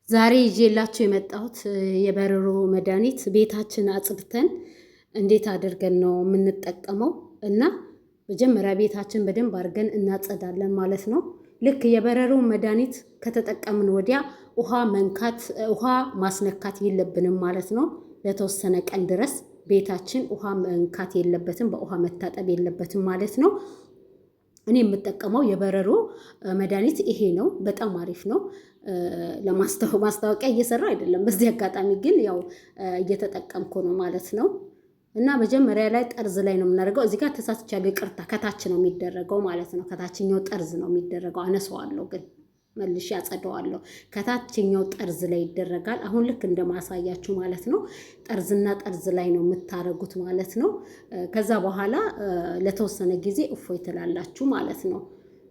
ዛሬ ይዤላችሁ የመጣሁት የበረሮ መድኃኒት ቤታችን አጽድተን እንዴት አድርገን ነው የምንጠቀመው እና መጀመሪያ ቤታችን በደንብ አድርገን እናጸዳለን ማለት ነው። ልክ የበረሮ መድኃኒት ከተጠቀምን ወዲያ ውሃ መንካት ውሃ ማስነካት የለብንም ማለት ነው። ለተወሰነ ቀን ድረስ ቤታችን ውሃ መንካት የለበትም፣ በውሃ መታጠብ የለበትም ማለት ነው። እኔ የምጠቀመው የበረሮ መድኃኒት ይሄ ነው። በጣም አሪፍ ነው። ለማስታወቂያ እየሰራ አይደለም። በዚህ አጋጣሚ ግን ያው እየተጠቀምኩ ነው ማለት ነው። እና መጀመሪያ ላይ ጠርዝ ላይ ነው የምናደርገው። እዚህ ጋር ተሳስቻለሁ፣ ይቅርታ። ከታች ነው የሚደረገው ማለት ነው። ከታችኛው ጠርዝ ነው የሚደረገው። አነሰዋለሁ ግን መልሼ አጸደዋለሁ። ከታችኛው ጠርዝ ላይ ይደረጋል። አሁን ልክ እንደማሳያችሁ ማለት ነው። ጠርዝና ጠርዝ ላይ ነው የምታረጉት ማለት ነው። ከዛ በኋላ ለተወሰነ ጊዜ እፎይ ትላላችሁ ማለት ነው።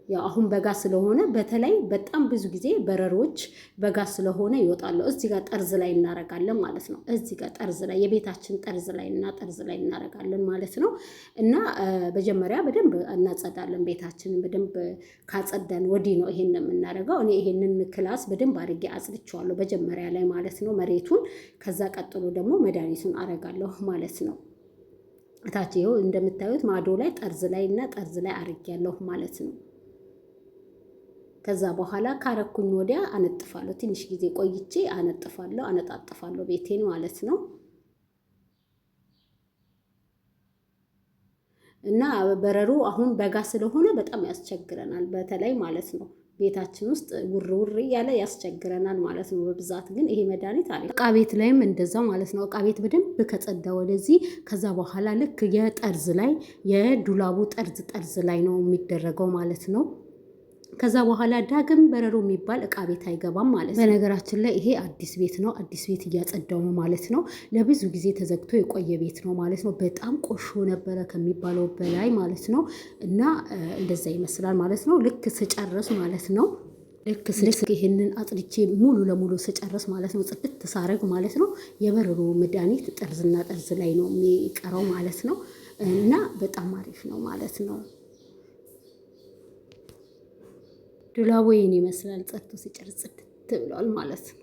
ያው አሁን በጋ ስለሆነ በተለይ በጣም ብዙ ጊዜ በረሮች በጋ ስለሆነ ይወጣሉ። እዚህ ጋር ጠርዝ ላይ እናረጋለን ማለት ነው። እዚህ ጋር ጠርዝ ላይ የቤታችን ጠርዝ ላይ እና ጠርዝ ላይ እናረጋለን ማለት ነው። እና መጀመሪያ በደንብ እናጸዳለን። ቤታችንን በደንብ ካጸዳን ወዲህ ነው ይሄን የምናደርገው። እኔ ይሄንን class በደንብ አድርጌ አጽድቼዋለሁ መጀመሪያ ላይ ማለት ነው፣ መሬቱን። ከዛ ቀጥሎ ደግሞ መድኃኒቱን አረጋለሁ ማለት ነው። እታች ይኸው እንደምታዩት ማዶ ላይ ጠርዝ ላይ እና ጠርዝ ላይ አርጌያለሁ ማለት ነው። ከዛ በኋላ ካረኩኝ ወዲያ አነጥፋለሁ። ትንሽ ጊዜ ቆይቼ አነጥፋለሁ፣ አነጣጥፋለሁ ቤቴን ማለት ነው። እና በረሮ አሁን በጋ ስለሆነ በጣም ያስቸግረናል፣ በተለይ ማለት ነው ቤታችን ውስጥ ውር ውር እያለ ያስቸግረናል ማለት ነው። በብዛት ግን ይሄ መድኃኒት አለ። እቃ ቤት ላይም እንደዛው ማለት ነው። እቃ ቤት በደንብ ከጸዳ ወደዚህ ከዛ በኋላ ልክ የጠርዝ ላይ የዱላቡ ጠርዝ ጠርዝ ላይ ነው የሚደረገው ማለት ነው። ከዛ በኋላ ዳግም በረሮ የሚባል እቃ ቤት አይገባም ማለት ነው። በነገራችን ላይ ይሄ አዲስ ቤት ነው። አዲስ ቤት እያጸዳው ነው ማለት ነው። ለብዙ ጊዜ ተዘግቶ የቆየ ቤት ነው ማለት ነው። በጣም ቆሾ ነበረ ከሚባለው በላይ ማለት ነው። እና እንደዛ ይመስላል ማለት ነው። ልክ ስጨርስ ማለት ነው ልክ ስልክ ይሄንን አጽድቼ ሙሉ ለሙሉ ስጨርስ ማለት ነው፣ ጽድት ሳረግ ማለት ነው፣ የበረሮ መድኃኒት ጠርዝና ጠርዝ ላይ ነው የሚቀረው ማለት ነው። እና በጣም አሪፍ ነው ማለት ነው። ዱላቦ ይህን ይመስላል። ጸድቶ ሲጨርስ ጽድት ብሏል ማለት ነው።